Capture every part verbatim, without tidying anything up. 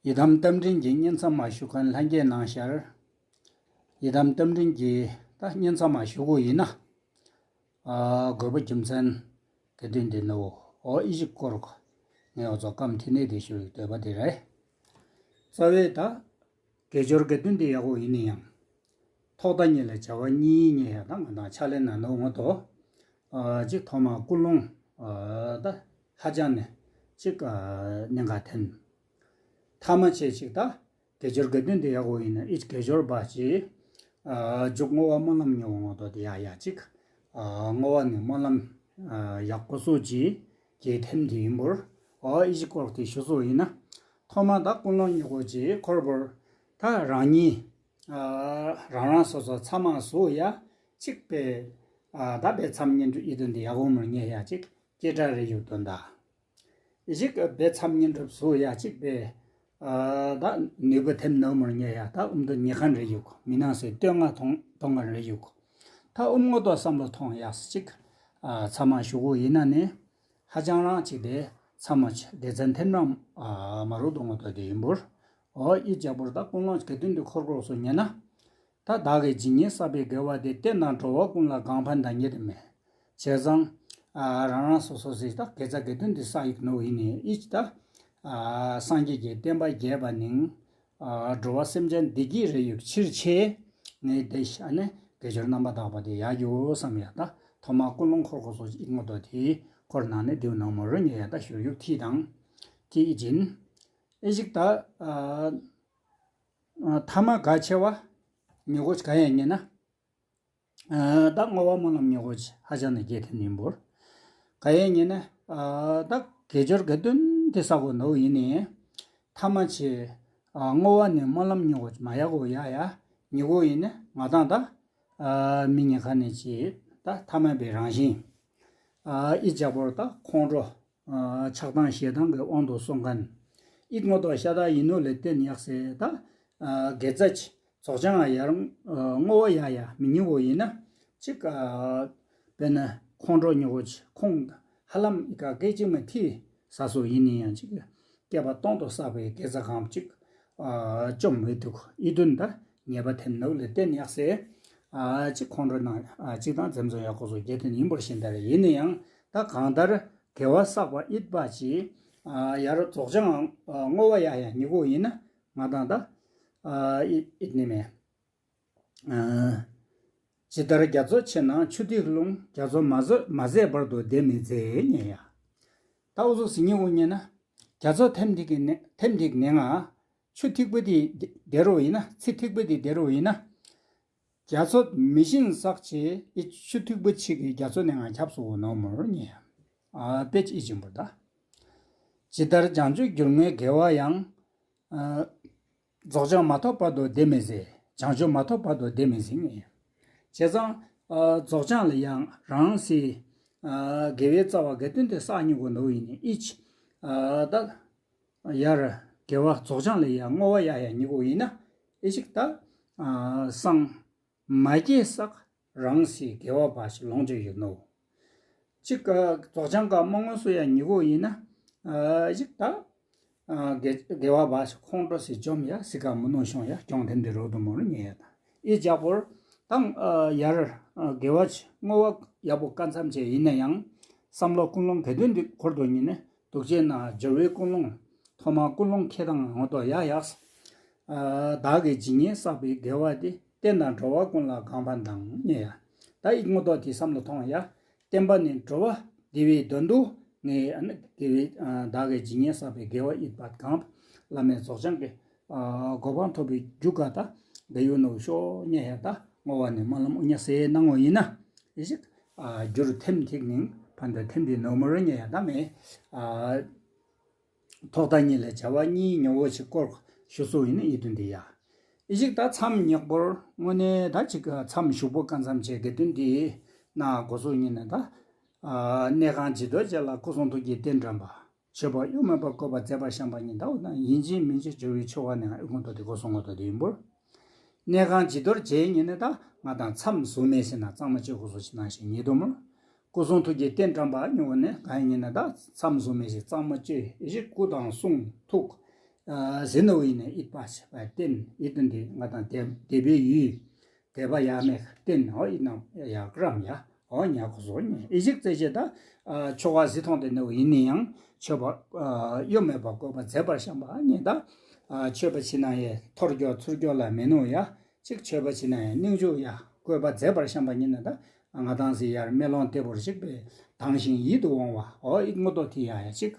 ཡི་དམ་རྟ་མགྲིན་གྱི་བསྙེན་མཚམས་མ་ཞུ་མཁན་ལྷན་རྒྱས་ནང་ཤར། ཡི་དམ་རྟ་མགྲིན་གྱི་ད་བསྙེན་མཚམས་མ་ཞུ་དགོས་ཡིན་ན། ཨ་དགོས་པ་རྒྱུ་མཚན་ག་དུས་འདི་ནོ། འོ་ཨི་ཞིག་སྐོར་ངས་འོ་ཚོ་སྐམ་ཐི་ནས་དེ་ཞུ་ཡི་འདོད་པ་དེ་རེད། རྩ་བའི་ད་དགེ་སྦྱོར་ག་དུས་འདི་ཡག་པོ་ཡིན་ན་ཡང་། ཐོག་མཐའ་གཉིས་ལ་བྱ་བ་གཉིས་ཉེ་ཡ་ད་ང་དང་ཕྱག་ལེན་ན་ནོ་ང་དོ། ཨ་གཅིག་ཐོག་མ་ཀུན་སློང་ཨ་ད་ཧ་ཅང་ནས་གཅིག་ཨ་གནད་འགག་འཐེན། ཐ་མ་བྱས་གཅིག་ད་དགེ་སྦྱོར་ག་དུས་འདི་ཡག་པོ་ཡིན་ན་ཨི་དགེ་སྦྱོར་བ་གཅིག་ཨ་མཇུག་བསྔོ་བ་སྨོན་ལམ་ཉོ་བ་ང་དོ་དེ་ཡ་ཡ་གཅིག་ཨ་བསྔོ་བ་ནི་སྨོན་ལམ་ཨ་ཡག་པོ་སོ་གཅིག་གི་ཐེམ་དེ་ཡིན་པོར་འོ་ཨི་ཞིག་སྐོར་དེ་ཞུ་སོ་ཡིན་ན། ཐོག་མ་ད་ཀུན་སློང་ཉོ་གོ་གཅིག་འཁོར་བོར་ད་རང་ཉིད། ཨ་རང་རང་སོ་སོ་ཚང་མ་བཟོ་ཡ་གཅིག་པའི་ཨ་ད་པའི་མཚམས་བསྙེན་སྒྲུབ་ཨི་དོན་དེ་ཡག་པོ་མར་ཉེ་ཡ་གཅིག་སྐད་གྲགས་རེ་ཡོད་དོན་ད། ཨི་ཞིག་པའི་མཚམས་བསྙེན་སྒྲུབ་བཟོ་ཡ་གཅིག་པའི་ཨ་ད་ནུས་པ་ཐེམ་ནོ་མར་ཉེ་ཡ་ད་ཨུམ་དོ་ཉེ་མཁན་རེ་ཡོད་གོ་མི་ནང་སའི་སྟོད་ང་ཐོང་ཐོང་མཁན་རེ་ཡོད་གོ་ད་ཨུམ་ངོ་དོ་བསམ་བློ་ཐོང་ཡ་གཅིག་ཨ་ཚང་མ་ཞུ་གོ་ཡིན་ན་ནི། ཧ་ཅང་རང་གཅིག་དེ་ཚ་མ་ཆེ་སྡེ་ཚན་ཐེམ་རང་ཨ་མ་རུ་གཏོང་བ་དོ་དེ་ཡིན་པོར། འོ་ཨི་རྒྱ་བོར་ད་ཀུན་སློང་ག་དུས་འདི་འཁོར་འཁོར་སོ་ཉེ་ན། ད་བདག་གིས་ཇི་སྙེད་བསགས་པའི་དགེ་བ་དེ་བསྟན་དང་འགྲོ་བ་ཀུན་ལ་གང་ཕན་དང་ཉེ་དུ་མེད། བྱས་ཙང་ཨ་རང་རང་སོ་སོ་སྲིད་ད་དགེ་རྩ་ག་དུས་འདི་བསགས་ཡིག་ནོ་ཡིན་ནི་ཨི་ཅི་ད་ཨ་སངས་རྒྱས་ཀྱི་བསྟན་པ་རྒྱས་པ་ནིང་། འགྲོ་བ་སེམས་ཅན་བདེ་སྐྱིད་རེ་ཡོད་ཕྱིར་ཆེ། ངས་དེ་ཤ་ནས་དགེ་སྦྱོར་རྣམ་པར་དག་པ་དེ་ཡག་ཡོད་བསམ་ཡ་ད་ཐོག་མ་ཀུན་སློང་འཁོར་འཁོར་སོགས་ཀྱི་ངོ་ཐོག་དེའི་འཁོར་ནང་ནས་དེའུ་ནང་མོ་རོ་ཉེ་ཡ་ད་ཞུ་ཡུག་ཐིག་དང་། དེའི་སྦྱིན། ཨེ་ཞིག་ད་ཐ་མ་ག་ཆེ་བ་ཉི་གོ་ག་ཡ་ཉེ་ན། ད་བསྔོ་བ་སྨོན་ལམ་ཉེ་གོ་ཧ་ཅང་ནས་རྒྱས་ཐེན་ཡིན་པོར། ག་ཡེ་ཉེ་ན། ད་དགེ་སྦྱོར་ག་དོན་དེ་ས་གོ་ནོ་ཡིན་ནི། ཐ་མ་ཆེ། བསྔོ་བ་ནི་སྨོན་ལམ་ཉེ་གོ་མ་ཡ་གོ་ཡ་ཡ། ཉེ་གོ་ཡིན་ན་ང་དང་ད། མི་ཉེ་ཁ་ནས་ཆེ། ད་ཐ་མ་པའི་རང་བཞིན། ཨི་ཅག་པོར་ད་ཁོང་ཁྲོ། ཆགས་སྡང་ཞེ་སྡང་གི་དབང་དུ་སོང་མཁན། ཨིད་སྔོ་ཏོག་ཤ་སྟག་ཡིན་ནོ་ལས་བརྟེན་ཡག་སེ་ད། དགེ་རྩ་ཆེ། རྫོགས་བྱང་ཡར་བསྔོ་བ་ཡ་ཡ་མི་ཉུང་བོ་ཡིན་ན། གཅིག་དཔེར་ན་ཁོང་ཁྲོ་ཉུང་བོ་ཆེ་ཁོང་ཧ་ལམ་ཨི་ཀ་སྐད་ཅིག་མ་ཐི་ས་སོ་ཡིན་ནི་ཡང་གཅིག་བསྐལ་པ་སྟོང་དུ་བསགས་པའི་དགེ་རྩ་གང་གཅིག་བཅོམ་མི་ཐུབ་ཨི་དོན་ད་ཉེས་པ་ཐེམ་ནོ་ལས་བརྟེན་ཡག་སེ། གཅིག་ཁོང་ཁྲོ་ནང་གཅིག་དང་འཛེམ་ཟོན་ཡག་ཁོ་སོ་རྒྱལ་ཐེན་ཡིན་པར་ཤེས་ད་རེ་ཡིན་ནི་ཡང་ད་གང་ལྟར། དགེ་བ་བསགས་པ་ཨིད་པ་ཅི། ཡར་རྫོགས་བྱང་བསྔོ་བ་ཡ་ཡ་ཉི་གོ་ཡིན་ན་ང་དང་ད། ཨིད་ནི་མེ། ཇི་ལྟར་རྒྱ་མཚོ་ཆེ་ན་ཆུ་ཐིགས་ལྷུང་རྒྱ་མཚོ་མ་ཟད་མ་ཟད་བར་དུ་བདེ་མི་མཛད་ཉེ་ཡ། ད་འུ་ཚོ་སི་ཉི་གོ་ཉེ་ན། རྒྱ་མཚོ་ཐེམ་ཐིག་གི་ནེ་ཐེམ་ཐིག་ནེ་ང་། ཆུ་ཐིགས་པ་དེ་བདེ་རོ་ཡིན་ན་ཚི་ཐིགས་པ་དེ་བདེ་རོ་ཡིན་ན། རྒྱ་མཚོ་མི་ཤིན་ཟག་ཆེ་ཨི་ཆུ་ཐིགས་པ་ཆིག་གི་རྒྱ་མཚོ་ནས་ང་ཁྱབ་སོ་ནོ་མོར་ཉེ། ཨ་དཔེ་ཅི་ཨི་ཅིན་པོ་ད། ཇི་ལྟར་བྱང་ཆུབ་འགྱུར་མེད་དགེ་བ་ཡང་། རྫོགས་བྱང་མ་ཐོབ་བར་དུ་བདེ་མི་ཟེར། བྱང་ཆུབ་མ་ཐོབ་བར་དུ་བདེ་མི་ཟེར་ངེས། བྱས་ཙང་། རྫོགས་བྱང་ལ་ཡང་རང་སི། དགེ་བའི་རྩ་བ་དགེ་འདུན་དེ་བསགས་ཉིད་གོ་ནོ་ཡིན་ཨི་ཅི། ད། ཡར། དགེ་བ་རྫོགས་བྱང་ལ་ཡང་བསྔོ་བ་ཡ་ཡ་ཉི་གོ་ཡིན་ན། ཨེ་ཞིག་ད། སང་། མ་སྐྱེས་བསགས་རང་སྲིད་དགེ་བ་བ་ཞིག་ལོངས་སྤྱོད་ཡོད་ནོ། གཅིག་རྫོགས་བྱང་ཀ་མ་དངོས་སུ་ཡ་ཉི་གོ་ཡིན་ན། ཨེ་ཞིག་ད། དགེ་དགེ་བ་བ་ཞིག་ཁོང་ཁྲོ་སྲིད་འཇོམས་ཡ་སྲིད་ཀ་མུ་ནོ་ཤོང་ཡ་གྱོང་ཐེམ་དེ་རོ་དུ་མོ་རུ་ཉེ་ཡ་ད། ཨེ་རྒྱ་བོར། དང་། ཡར། དགེ་བ་བསྔོ་བ་ཡག་པོ་བཀའ་མཚམས་བཅད་ཡིན་ན་ཡང་། བསམ་བློ་ཀུན་སློང་གལ་དོན་འདི་འཁོར་དུ་ཉིད་ནས་འདུག་ཅེ་ན་སྦྱོར་བའི་ཀུན་སློང་། ཐོག་མ་ཀུན་སློང་ཁེ་དང་ངོ་ཏོ་ཡ་ཡགས། བདག་གིས་ཇི་སྙེད་བསགས་པའི་དགེ་བ་དེ་བསྟན་དང་འགྲོ་བ་ཀུན་ལ་གང་ཕན་དང་ཉེ་ཡ། ད་ཨིད་ངོ་ཏོ་དེ་བསམ་བློ་ཐོང་ཡ། བསྟན་པ་ནི་འགྲོ་བ་བདེ་བའི་དོན་དུ་ངས་ཨ་ནི་དགེ་བའི་བདག་གིས་ཇི་སྙེད་བསགས་པའི་དགེ་བ་ཨིད་པ་གང་བླ་མེད་རྫོགས་བྱང་གི་གོ་འཕང་ཐོབ་པའི་རྒྱུ་ག་ད་དགེ་ཡུལ་ནོ་ཤོ་ཉེ་ཡ་ད་བསྔོ་བ་ནི་སྨོན་ལམ་དབུ་ཉ་སེ་གནང་ངོ་ཡིན་ན་ཨི་ཞིག་རྒྱུར་ཐེམ་ཐིག་ནིང་ཕན་ཐོགས་ཐེམ་དེ་ནོ་མོ་རོ་ཉེ་ཡ་ད་མེ། ཐོག་མཐའ་གཉིས་ལས་བྱ་བ་གཉིས་ཉོ་བོ་ཞིག་སྐོར་ཞུ་སོ་ཡིན་ཨི་དོན་འདི་ཡ། ཨི་ཞིག་ད་མཚམས་ཉེག་པོར་དངོས་གནས་ད་ཅིག་མཚམས་ཞུགས་པོ་སྐབས་མཚམས་བྱས་དགེ་འདུན་འདི་ན་གོ་སོ་ཡིན་ན་ད། གནས་ཁང་བྱི་དོར་བྱས་ལ་སྐུ་གསུང་ཐུགས་ཀྱི་རྟེན་བཀྲམ་པ། མཆོད་པ་གཡོ་མེད་པར་བཀོད་པ་མཛད་པ་བཤམས་པ་ཉིད་ད་འོ་ན་ཡིན་གཅིག་མིན་གཅིག་སྦྱོར་བའི་ཆོ་ག་ནས་ཨི་ཁུང་ཐོག་དེ་གོ་སོ་ངོ་ཐོག་དེ་ཡིན་པོར། གནས་ཁང་བྱི་དོར་བྱས་ཉིན་ནི་ད་ང་དང་མཚམས་བཟོ་མེད་ཟེར་ན་གཙང་མ་བཅོས་གོ་སོ་ཞིག་ནང་བཞིན་ཉེ་དུ་མོ། སྐུ་གསུང་ཐུགས་ཀྱི་རྟེན་བཀྲམ་པ་ཉོ་བ་ནས་གང་ཡིན་ན་ད་མཚམས་བཟོ་མི་ཞིག་གཙང་མ་བཅོས་ཡེ་ཞིག་སྐུ་དང་གསུང་ཐུགས། ཟིན་ནོ་ཡིན་ནས་ཨིད་པ་ཞེས་པ་བསྟན་ཨིད་དུ་འདི་ང་དང་དད་པའི་ཡུལ་དད་པ་ཡ་མེད་བསྟན་ཨོ་ཨིད་ནང་ཡ་བཀྲམ་ཡ་ཨོ་ཉ་ཁོ་སོ་ཉ་ཨི་ཞིག་རྩེ་ཆེ་ད་ཆོ་ག་ཟི་ཐོང་དེ་ནོ་ཡིན་ནི་ཡང་ཆོས་པ་གཡོ་མེད་པ་བཀོད་པ་མཛད་པར་བཤམས་པ་ཉེ་ད་ཆོས་པ་ཕྱི་ནང་ཡས་ཐོར་སྐྱོ་ཚུར་སྐྱོ་ལ་མེད་ནོ་ཡ། གཅིག་ཆོས་པ་ཕྱི་ནང་ཡང་སྙིང་འཇུག་ཡ་བཀོད་པ་མཛད་པར་བཤམས་པ་ཉིད་ནི་ད་ང་དང་ཟི་ཡར་མེ་ལོང་ལྟ་བུར་གཅིག་པའི་དྭངས་ཤིང་ཡིད་དུ་འོང་བ་ཨོ་ཨིད་ངོ་ཏོ་ཐི་ཡ་ཡ་གཅིག་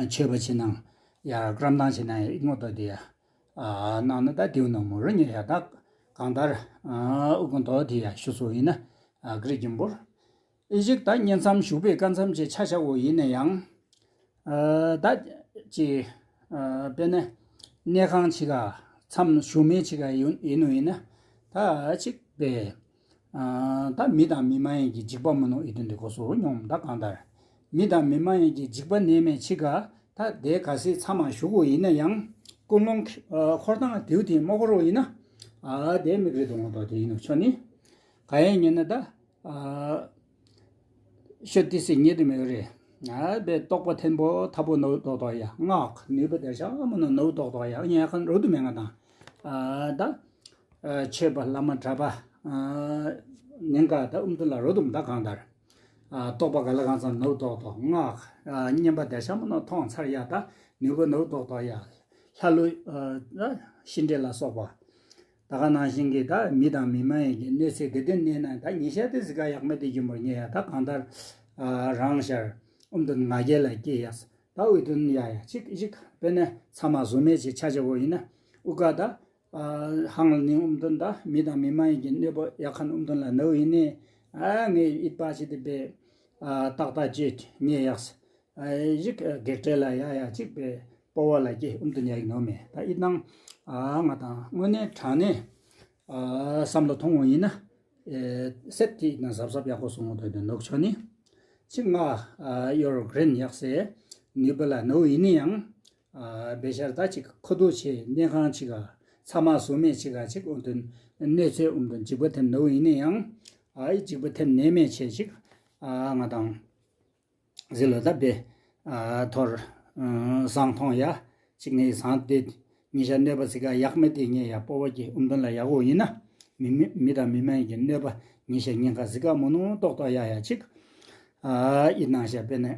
ཆོས་པ་ཕྱི་ནང་ཡར་བཀྲམ་དང་ཕྱི་ནང་ཡ་ཨིད་ངོ་ཏོ་ཐི་ཡ་ནང་ནི་ད་དེའུ་ནང་མོ་རུ་ཉེ་ཡ་ད་གང་ལྟར་ཨུ་ཀུན་ཏོ་ཐི་ཡ་ཞུ་སོ་ཡིན་ན་གི་རི་གྱིན་པོར། ཨི་ཞིག་ད་གཉེན་མཚམས་ཞུགས་པའི་སྐབས་མཚམས་ཅིག་ཆ་བཞག་གོ་ཡིན་ན་ཡང་། ཨ་ད་ཅི་ཨ་དཔེར་ན་གནས་ཁང་ཅིག་ག་མཚམས་ཞུགས་མེད་ཅིག་ག་ཡིན་ཡིན་ནོ་ཡིན་ན་ད་ཅིག་པའི་ཨ་ད་མི་དང་མི་མ་ཡིན་གྱི་འཇིགས་པ་མི་ནོ་ཨི་དོན་དེ་གོ་སོ་སྙོམས་ད་གང་ལྟར་མི་དང་མི་མ་ཡིན་གྱི་འཇིགས་པ་ནད་མེད་ཅིག་ག་ད་དེ་ག་སྲིད་མཚམས་མ་ཞུགས་གོ་ཡིན་ན་ཡང་ཀུན་སློང་ཨ་འཁོར་སྟངས་དེའུ་དེ་མ་འཁོར་རོ་ཡིན་ན་ཨ་དེ་མིག་རི་དུ་ངོ་ཏོ་དེ་ཡིན་ནོ་ཆོ་ནི་ག་ཡེ་ཉན་ན་ད། ཨ་ཤོད་ཏི་སི་ཉེ་དུ་མེད་རེད། ཨ་བའི་རྟོགས་པ་ཐེན་པོ་ཐ་པོ་ནོ་ཏོག་ཏོ་ཡ་སྔགས་ནུས་པ་དེར་ཤ་མོ་ནོ་ནོ་ཏོག་ཏོ་ཡ་ཉེ་ཁ་རུ་དུ་མེད་ང་དང་། ཨ་ད་ཨ་ཆོས་པ་བླ་མ་གྲྭ་པ་ཨ་ཉེན་ཁ་ད་ཨུམ་དུ་ལ་རོ་དུ་མ་ད་གང་ལྟར། ཨ་རྟོགས་པ་ག་ལ་གང་ཚང་ནོ་ཏོག་ཏོ་སྔགས་ཨ་བསྙེན་པ་དེར་ཤ་མོ་ནོ་ཐོང་ཚར་ཡ་ད་ནུས་པ་ནོ་ཏོག་ཏོ་ཡ་ལྷ་ཀླུ་ཨ་ཤི་འདྲེ་ལ་སོགས་པ། ད་ག་ནང་བཞིན་གྱི་ད་མི་དང་མི་མ་ཡིན་གྱི་གནོད་འཚེ་དེ་དོན་གནས་ན་ད་ཉེ་ཤ་དེ་ཟི་ག་ཡག་མེད་དེ་ཡིན་པར་ངེས་ཡ་ད་གང་ལྟར་རང་ཤར་ཨུམ་དོན་ང་རྒྱལ་ལ་སྐྱེ་ཡ་ད་འུ་དོན་ཡ་ཡ་གཅིག་གཅིག་དཔེར་ན་ཚ་མ་བཟོ་མེད་ཅིག་ཆ་ཆ་བོ་ཡིན་ན་འུ་ག་ད་ཧང་ལ་ནི་ཨུམ་དོན་ད་མི་དང་མི་མ་ཡིན་གྱི་གནོད་པ་ཡག་ཁན་ཨུམ་དོན་ལ་ནོ་ཡིན་ནི་ཨ་ངས་ཡིད་པ་ཆེ་དེ་པའི་ཏག་ཏག་ཅེས་ངེས་ཡག་ཨ་ཞིག་གེགས་བྲལ་ལ་ཡ་ཡ་གཅིག་པའི་སྤོ་བ་ལ་སྐྱེ་ཨུམ་དུ་ཉག་ནོ་མེད་ད་ཨི་ནང་ཨ་ང་དང་དངོས་གནས་དྲང་གནས་ཨ་བསམ་བློ་ཐོང་བ་ཡིན་ན་ཨེ་སེད་དེ་ཨི་ནང་གཟབ་གཟབ་ཡག་པོ་སོང་བ་དོན་དུ་ནོག་ཆོ་ནི་གཅིག་ང་ཨ་ཡོར་གྲན་ཡག་སེ་ནུས་པ་ལ་ནོ་ཡིན་ནི་ཡང་ཨ་བེ་ཤར་ད་གཅིག་ཁོ་ཐུག་ཆེ་གནས་ཁང་གཅིག་ག་ཚ་མ་བཟོ་མེད་གཅིག་ག་གཅིག་ཨུམ་དུ་གནོད་འཚེ་ཨུམ་དུ་འཇིགས་པ་ཐེབས་ནོ་ཡིན་ནི་ཡང་ཨ་ཨི་འཇིགས་པ་ཐེབས་ནས་མེད་ཆེ་གཅིག་ཨ་ང་དང་། ཟི་ལོ་ད་བེ་ཐོར་བཟང་ཐོང་ཡ་གཅིག་ནས་བཟང་དེ་ཉི་ཤ་གནོད་པ་ཟི་ག་ཡག་མེད་དེ་ངས་ཡ་སྤོ་བ་གི་ཨུམ་དོན་ལ་ཡག་འོ་ཡིན་ན་མི་མི་མི་དང་མི་མ་ཡིན་གྱི་གནོད་པ་ཉི་ཤ་ཉེན་ཁ་ཟི་ག་མོ་ནུ་ཏོག་ཏོ་ཡ་ཡ་གཅིག་ཨ་ཨི་ནང་ཤ་པེ་ནས་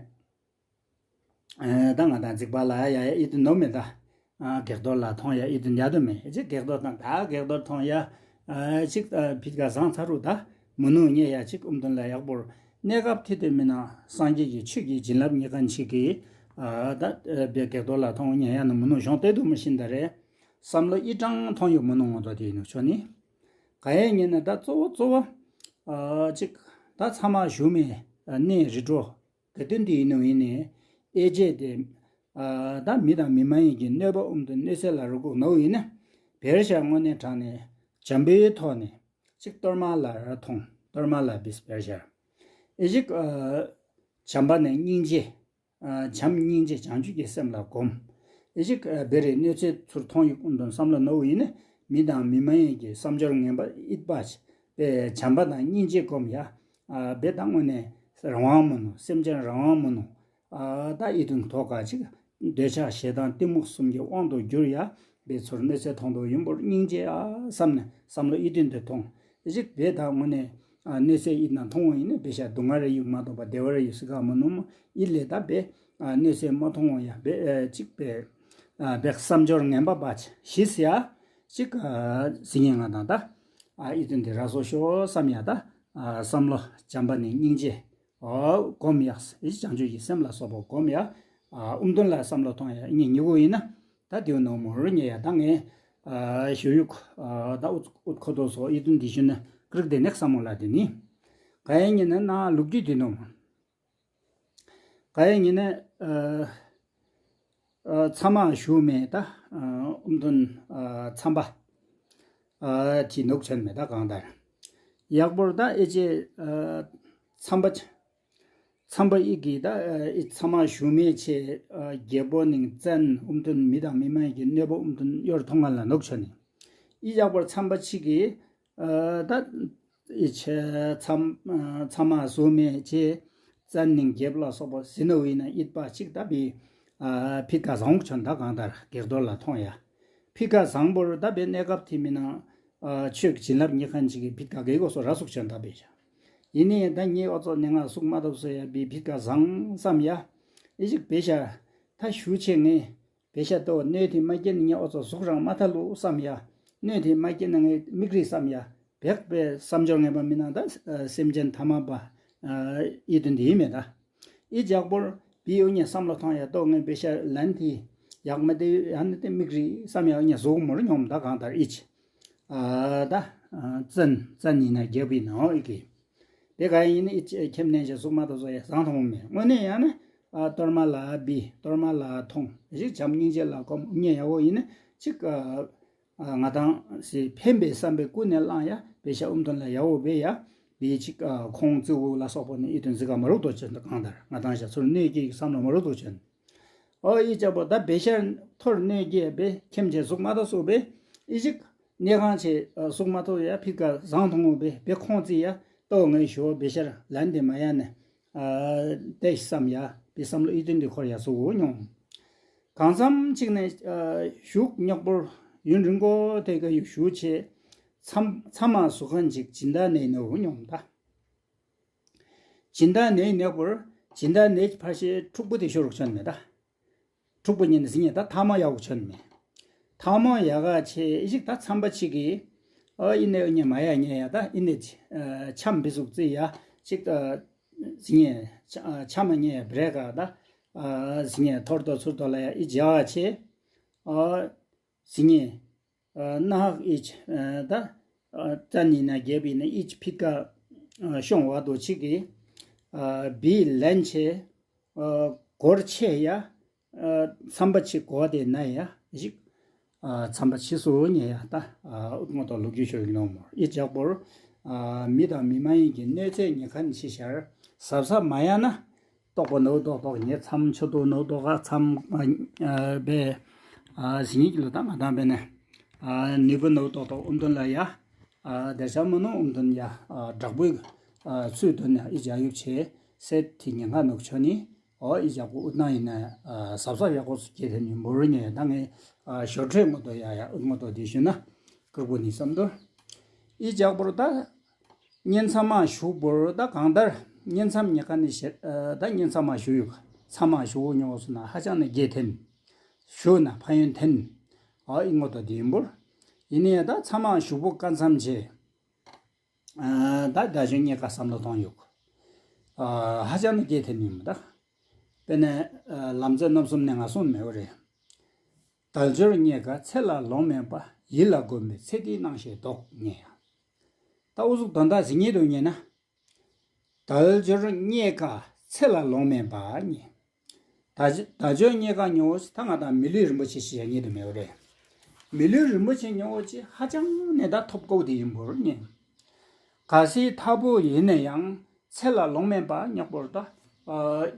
ད་ང་དང་རྫིག་པ་ལ་ཡ་ཡ་ཨི་དུ་ནོ་མེ་ད། གེགས་གཏོར་ལ་ཐོང་ཡ་ཨི་དུ་ཉ་དུ་མེ་ཅི་གེགས་གཏོར་དང་ད་གེགས་གཏོར་ཐོང་ཡ་ཅིག་ཕིད་ག་བཟང་ཚ་རུ་ད་མུ་ནུ་ཉེ་ཡ་ཅིག་ཨུམ་དོན་ལ་ཡག་པོར་གནས་སྐབས་ཐི་དེ་མི་ན་སངས་རྒྱས་ཀྱི་ཆོས་ཀྱི་བྱིན་རླབས་ཉེ་གན་ཆིག་གི་ད་བེ་གེགས་གཏོར་ལ་ཐོང་ཉེ་ཡ་ནི་མུ་ནུ་གཞོང་ཏེ་དུ་མི་ཤིན་ད་རེ་བསམ་བློ་ཨི་གྲང་ཐོང་ཡོད་མུ་ནུ་ངོ་ཏོ་དེ་ནུ་ཆོ་ནི་ག་ཡེ་ཉེ་ན་ད་གཙོ་བོ་གཙོ་བོ་ཅིག་ད་ཚ་མ་ཞུ་མེ་གནས་རི་གྲོ། ག་དོན་དེ་ཡིན་ནོ་ཡིན་ནི། ཨེ་ཅེ་དེ། ད་མི་དང་མི་མ་ཡིན་གྱི་གནོད་པ་ཨུམ་དུ་གནོད་འཚེ་ལ་རུ་ཁུག་ནོ་ཡིན་ན། བེར་ཤ་དངོས་གནས་དྲང་ནས་བྱམས་པོའི་ཐོག་ནས་གཅིག་གཏོར་མ་ལ་ར་ཐོང་གཏོར་མ་ལ་བིས་བེར་ཤ། ཨེ་ཅིག་བྱམས་པ་ནས་སྙིང་རྗེ། བྱམས་སྙིང་རྗེ་བྱང་ཆུབ་ཀྱི་སེམས་ལ་སྒོམ། ཨེ་ཅིག་བེ་རེ་གནོད་འཚེ་ཚུར་ཐོང་ཡུག་ཨུམ་དུ་བསམ་བློ་ནོ་ཡིན་ན་མི་དང་མི་མ་ཡིན་གྱི་བསམ་སྦྱོར་ངན་པ་ཨིད་པ་བྱམས་པ་དང་སྙིང་རྗེ་སྒོམ་ཡ། བེ་དང་དངོས་ནས་རང་དབང་མོ་ནོ་སེམས་ཅན་རང་དབང་མོ་ནོ། ད་ཨི་དུན་ཐོག་ཁ་ཅིག་འདོད་ཆགས་ཞེ་སྡང་གཏི་མུག་གསུམ་གྱི་དབང་དུ་གྱུར་ཡ། བེ་ཚུར་གནོད་འཚེ་མཐོང་དུ་ཡུན་པོར་སྙིང་རྗེ་ཨ་བསམ་ནས་བསམ་བློ་ཨི་དུན་དུ་ཐོང་། ཨི་ཅིག་བེ་ད་དངོས་གནས་གནོད་འཚེ་ཨི་ན་མཐོང་བ་ཡིན་ན་བེ་ཤ་སྡུག་བསྔལ་རེ་ཡུག་མ་གཏོགས་པ་བདེ་བ་རེ་ཡུག་སི་ཁ་མོ་ནུ་མོ་ཨི་ལེ་ད་བེ་གནོད་འཚེ་མ་མཐོང་བ་ཡ་བེ་ཅིག་བེ་བེ་བསམ་སྦྱོར་ངན་པ་པ་ཞིས་ཡ་ཅིག་ཟི་ངན་ང་དང་ད་ཨི་དུན་དེ་ར་སོ་ཤོ་བསམ་ཡ་ད་བསམ་བློ་བྱམས་པ་ནས་སྙིང་རྗེ། ཨོ་སྒོམ་ཡག་ཨི་བྱང་ཆུབ་ཀྱི་སེམས་ལ་སོགས་པ་སྒོམ་ཡ། ཨུམ་དོན་ལ་བསམ་བློ་ཐོང་ཡ་ཨི་ཉིད་ཉི་གུ་ཡིན་ན་ད་དེའུ་ནོ་མོ་རུ་ཉེ་ཡ་ད་ངས་ཞུ་ཡུག་ད་ཨུད་ཨུད་ཁོ་ཏོ་སོ་ཨི་དུན་འདི་ཞུ་ན་ཀྲིག་དེ་ནེག་བསམ་མོ་ལ་དེ་ནི་ག་ཡ་ཉིན་ན་ན་ལུག་རྒྱུད་དེ་ནོ་མོ་ག་ཡ་ཉིན་ན་ཚ་མ་ཞུ་མེ་ད་ཨུམ་དོན་ཚམ་པ། ཨ་ཅི་ནུག་ཆེན་མེ་ད་གང་ལྟར། ཡག་པོར་ད་ཨེ་ཅེ་ཨ་ཚམ་པ་ཆ་ཚམ་པ་ཨི་གི་ད་ཨ་ཨི་ཚམ་མ་ཞུ་མེ་ཆེ་ཨ་རྒྱལ་པོ་ནིང་བཙན་ཨུམ་དུན་མི་དང་མི་མ་ཡི་གི་གནོད་པ་ཨུམ་དུན་གཡོར་ཐོང་ང་ལ་ནུག་ཆེན་ནི། ཨི་ཡག་པོར་ཚམ་པ་ཆི་གི་ཨ་ད་ཨི་ཆེ་ཚམ་ཨ་ཚམ་མ་ཞུ་མེ་ཆེ་བཙན་ནིང་རྒྱལ་པོ་ལ་སོགས་པ་ཟི་ནོ་ཨི་ན་ཨིད་པ་ཆིག་ད་བི། ཨ་ཕི་ཀ་བཟང་བོ་ཆོན་ད་གང་ལྟར་སྒེར་དོར་ལ་མཐོང་ཡ། ཕི་ཀ་བཟང་པོར་ད་བའི་གནས་སྐབས་དེ་མིན་ན་ཨ་ཆོས་ཀྱི་བྱིན་རླབས་རྙེད་མཁན་ཅིག་གི་ཕི་ཀ་གེ་གོ་སོ་ར་སུག་ཆོན་ད་བེ་ཤ། ཡིན་ནའི་ད་ངའི་ཨོ་ཚོ་ནས་ང་གཟུགས་མ་ཐོབ་སོ་ཡ་བི་ཕི་ཀ་བཟང་བསམ་ཡ། ཨི་ཞིག་བེ་ཤ། ད་ཞུ་ཆེ་ངས། བེ་ཤ་ཏོ་གནོད་དེ་མ་སྐྱེ་ནི་ངའི་ཨོ་ཚོ་གཟུགས་རང་མ་ཐ་ལུ་བསམ་ཡ། གནོད་དེ་མ་སྐྱེ་ན་ངའི་མིག་རིས་བསམ་ཡ། བེག་པའི་བསམ་སྦྱོར་ངན་པ་མིན་ན་ད་སེམས་ཅན་ཐ་མ་པ། ཨི་དོན་དེ་ཡིན་མེད་ད། ཨི་ཇག་པོར་བི་ཡོ་ཉེ་བསམ་བློ་ཐོང་ཡ་ཏོ་ངའི་བེ་ཤ་ལན་དེ་ཡག་མ་དེ་ཡང་ནི་དེ་མིག་རིས་བསམ་ཡ་ཉེ་གཟུགས་མོར་སྙོམས་ད་གང་ལྟར་ཨི་ཆི། ཨ་ད་བཙན་བཙན་ཡིན་ན་རྒྱབ་ཡིན་ནའོ་ཨི་ཀི། དེ་ག་ཡིན་ནི་ཨི་ཆི་ཁྱེམ་ནན་ཞེ་གཟུགས་མ་ཐོབ་སོ་ཡ་བཟང་ཐོང་མེད་དངོས་གནས་ཡང་ན་ཨ་གཏོར་མ་ལ་བི་གཏོར་མ་ལ་ཐོང་ཞིག་བྱམས་སྙིང་རྗེ་ལ་གོམས་ཉེ་ཡ་བོ་ཡིན་ན་ཅིག་ཨ། ང་དང་སི་ཕན་པའི་བསམ་པའི་ཀུན་ནས་བླངས་ཡ་བེ་ཤ་ཨུམ་དོན་ལ་ཡ་འོ་བེ་ཡ་བེ་ཅིག་ཁོང་ཙི་བོ་ལ་སོགས་པ་ནི་ཨི་དོན་ཟི་ག་མ་རུག་ཏོ་ཅན་དུ་གང་ལྟར་ང་དང་ཞ་ཚུར་གནོད་ཀྱི་བསམ་ལ་མ་རུག་ཏོ་ཅན། ཨོ་ཨི་ཅག་པོ་ད་བེ་ཤ་ཐོར་གནོད་ཀྱི་བེ་ཁྱིམ་ཆེ་གཟུགས་མ་ཐོ་སོགས་བེ་ཨི་ཅིག་གནས་ཁང་ཆེ་གཟུགས་མ་ཐོ་ཡ་ཕི་ཀ་བཟང་ཐོང་བོ་བེ་བེ་ཁོང་ཙི་ཡ་ཏོ་ངའི་ཞོ་བེ་ཤར་ལན་དེ་མ་ཡ་ནས། ཏེ་བསམ་ཡ་པི་བསམ་བློ་ཨི་ཏིན་དུ་འཁོར་ཡ་སུ་འོ་མྱོང་། གང་འཚམ་གཅིག་ནས་བཞུགས་ཉོག་པོར་ཡུན་རིང་པོ་དེ་ག་ཡུག་བཞུགས་ཆེ། མཚམས་མཚམས་མ་སུ་ཁན་ཅིག་སྦྱིན་བདག་ནས་ནོ་མྱོང་ད། སྦྱིན་བདག་ནས་ཉོག་པོར་སྦྱིན་བདག་ནས་ཕར་ཤེ་ཕྲུག་པོ་དེ་ཤོར་རུག་ཆོན་མེད་ད། ཕྲུག་པོ་ཉིད་ནས་ཟིན་ཉེ་ད་ཐ་མ་ཡག་གོ་ཆོན་མེད། ཐ་མ་ཡག་ག་ཆེ་ཨི་ཞིག་ད་འཚམས་པ་ཆིག་གི། ཨ་ཨི་ནས་ཨི་ཉེ་མ་ཡ་ཉེ་ཡ་ད་ཨི་ནས་ཆམ་བི་ཟུག་ཙི་ཡ་ཅིག་ཨ། ཟིན་ཉེ་ཆ་མ་ཉེ་བྲེ་ག་ད། ཨ་ཟིན་ཉེ་ཐོར་དོ་ཚུར་དོ་ལ་ཡ་ཨི་ཇ་ག་ཆེ། ཨ་ཟིན་ཉེ་ཨ་ན་ཧག་ཨི་ཆ་ཨ་ད། ཨ་ཙ་ནི་ན་རྒྱབ་ཨི་ན་ཨི་ཆ་ཕི་ཀ་ཨ་ཤོང་བ་དོ་ཆིག་གི། ཨ་བི་ལན་ཆེ། ཨ་གོར་ཆེ་ཡ། ཨ་མཚམས་པ་ཆེ་གོ་དེ་ན་ཡ་ཞིག་ཨ་མཚམས་པ་ཆེ་སོ་ཉེ་ཡ་ད་ཨ་ཨུ་མོ་དང་ལོ་རྒྱུས་ཤོར་ཡིན་ནོ་མོ་ཨི་ཇག་པོར་ཨ་མི་དང་མི་མ་ཡིན་གྱི་གནོད་འཚེ་ཉེ་ཁན་ཆེ་ཤར་ཟབ་ཟབ་མ་ཡ་ན་རྟོག་པ་ནོ་རྟོག་རྟོག་ཉེ་མཚམས་ཆོ་དོ་ནོ་རྟོག་ག་མཚམས་ཨ་བེ་ཨ་ཞིང་ཡིག་ལོ་ད་ང་དང་བེ་ནས་ཨ་ནུས་པ་ནོ་རྟོག་རྟོག་ཨུམ་དོན་ལ་ཡ་ཨ་དེ་ཆ་མ་ནོ་ཨུམ་དོན་ཡ་ཨ་དྲག་པོའི་ཨ་ཚུལ་དོན་ནས་ཨི་ཇག་ཡུབ་ཆེ་སེ་ཐི་ཉེ་ང་ནོ་ཆོ་ནི། ཨོ་ཨི་ཇག་པོ་ཨུ་ཏན་ཡིན་ན་ཟབ་ཟབ་ཡག་པོ་སུ་སྐྱེ་ཐེ་ནི་འབུར་ཉེ་ད་ངས་ཞོར་འཕྲོས་ངོ་ཏོ་ཡ་ཡ་ཨུ་ངོ་ཏོ་དེ་ཞུ་ན་ཀུར་པོ་ནི་བསམ་དོ། ཨི་ཇག་པོར་ད་གཉེན་ཚང་མ་ཞུགས་པོར་ད་གང་ལྟར་གཉེན་ཚང་ཉེ་ཁ་ནི་ཞེ་ད་གཉེན་ཚང་མ་ཞུགས་ཡོད་ཚང་མ་ཞུགས་ཉོ་སུ་ན་ཧ་ཅང་ནི་སྐྱེ་ཐེན་ཞུགས་ན་ཕ་ཡོན་ཐེན། ཨོ་ཨི་ངོ་ཏོ་དེ་ཡིན་འབུར་ཡིན་ནི་ཡ་ད་ཚང་མ་ཞུགས་པོ་ཀ་མཚམས་ཆེ། ད་དལ་འབྱོར་རྙེད་དཀའ་བསམ་བློ་གཏོང་ཡོད། ཧ་ཅང་ནི་སྐྱེ་ཐེ་ནི་མི་ད། དཔེར་ན་ལམ་རྩེ་རྣམ་གསུམ་ནས་ང་གསུངས་མེད་པ་རེད། དལ་འབྱོར་རྙེད་དཀའ་ཚེ་ལ་ལོང་མེད་པ་ཡིད་ལ་གོམས་པའི་ཚེ་འདིའི་སྣང་ཤས་ལྡོག་ཉེ་ཡ། ད་ཨུ་ཟུག་དོན་དག་ཟིན་ཉེ་དུ་ཉེ་ན། དལ་འབྱོར་རྙེད་དཀའ་ཚེ་ལ་ལོང་མེད་པ་ཉེ། ད་ད་ཇོ་རྙེད་དཀའ་ཉོ་ད་ང་དང་མི་ལུས་རིན་པོ་ཆེ་ཞིག་ཡ་ཉེ་དུ་མེད་པ་རེད། མི་ལུས་རིན་པོ་ཆེ་ཉོ་ཅི་ཧ་ཅང་ནས་ད་ཐོབ་གོ་དེ་ཡིན་པོར་ཉེ། ག་སི་ཐ་བུ་ཡིན་ན་ཡང་ཚེ་ལ་ལོང་མེད་པ་ཉོག་པོར་ད་